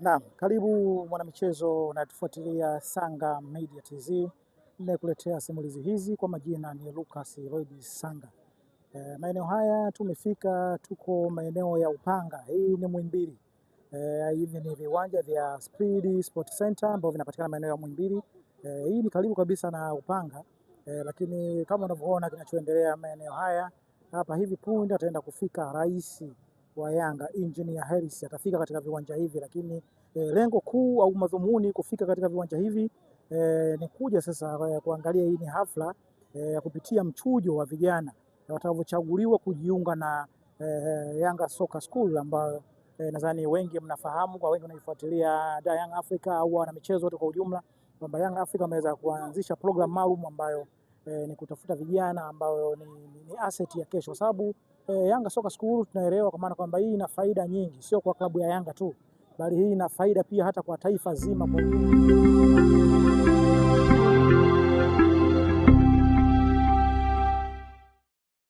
Naam, karibu mwanamichezo unatufuatilia Sanga Media TZ. Ninayekuletea simulizi hizi kwa majina ni Lucas Lloyd Sanga. Maeneo haya tumefika, tuko maeneo ya Upanga. Hii ni Muhimbili. Hivi ni viwanja vya Speed Sport Center ambavyo vinapatikana maeneo ya Muhimbili. Hii ni karibu kabisa na Upanga. Lakini kama unavyoona kinachoendelea maeneo haya hapa, hivi punde ataenda kufika rais wa Yanga Engineer Hersi atafika katika viwanja hivi, lakini lengo kuu au madhumuni kufika katika viwanja hivi ni kuja sasa kuangalia hii ni hafla ya kupitia mchujo wa vijana watakavyochaguliwa kujiunga na Yanga Soccer School ambayo nadhani wengi mnafahamu, kwa wengi wanaifuatilia da Young Africa au wana michezo wote kwa ujumla, kwamba Young Africa wameweza kuanzisha program maalum ambayo ni kutafuta vijana ambayo ni asset ya kesho, kwa sababu Yanga Soccer School tunaelewa kwa maana kwamba hii ina faida nyingi, sio kwa klabu ya Yanga tu, bali hii ina faida pia hata kwa taifa zima kwa ujumla.